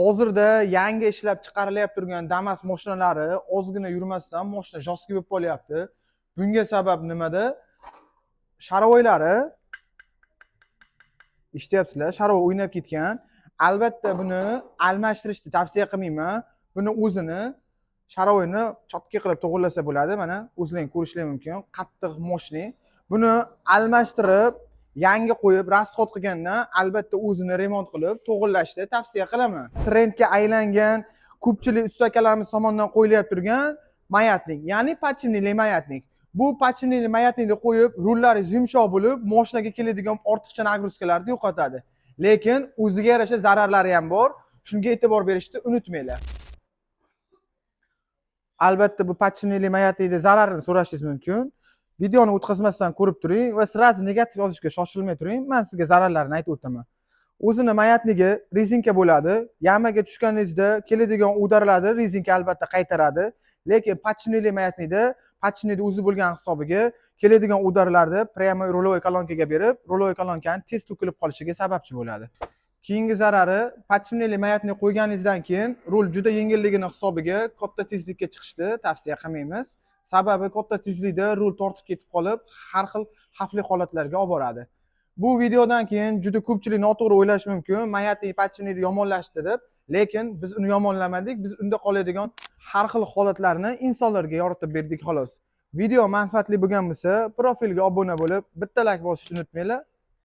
Hozirda yangi ishlab chiqarilyapti turgan Damas mashinalari ozgina yurmasdan moshina жесткий bo'lib qolyapti. Bunga sabab nimada? Шаровой lari, eshityapsizlar, шаровой o'ynab ketgan. Albatta, buni almashtirishni tavsiya qilmayman. Buni o'zini шаровой ni чётко qilib to'g'irlasa bo'ladi. Mana, o'zlaring ko'rishlar mumkin, qattiq, мощный. Buni almashtirib, yangi qo'yib, расход qilgandan albatta o'zini remont qilib to'g'irlashni tavsiya qilaman. Trendga aylangan, ko'pchilik usta akalarimiz tomonidan qo'yilyapti turgan маятник, ya'ni подшипник li маятник. Bu подшипник li маятник ni qo'yib, rullaringiz yumshoq bo'lib, moshinaga keladigan ortiqcha нагрузка larni yo'qotadi. Lekin o'ziga yarasha zararlari ham bor, shunga e'tibor berishni unutmanglar. Albatta, bu подшипник li маятник ni zararini so'rashingiz mumkin. Videoni o'tkazmasdan ko'rib turing va сразу negativ yozishga shoshilmay turing, man sizga zararlarini aytib o'taman. O'zini маятник i rezinka bo'ladi. Яма ga tushganingizda keladigan удар larni rezinka albatta qaytaradi. Lekin подшипник li маятник da подшипник ni o'zi bo'lgan hisobiga keladigan удар larni прямо рулевой колонка ga berib, рулевой колонка ni tez to'kilib qolishiga sababchi bo'ladi. Keyingi zarari, подшипник li маятник qo'yganingizdan keyin rul juda yengilligini hisobiga katta tezlikka chiqishni tavsiya qilmaymiz. Sababi katta tezlikda rul tortib ketib qolib, har xil xavfli holatlarga olib boradi. Bu videodan keyin juda ko'pchilik noto'g'ri o'ylashi mumkin, маятник подшипник ni yomonlashdi deb. Lekin biz uni yomonlamadik, biz unda qoladigan har xil holatlarni insonlarga yoritib berdik, xolos. Video manfaatli bo'lgan bo'lsa, profilga obuna bo'lib, bitta layk bosishni unutmanglar.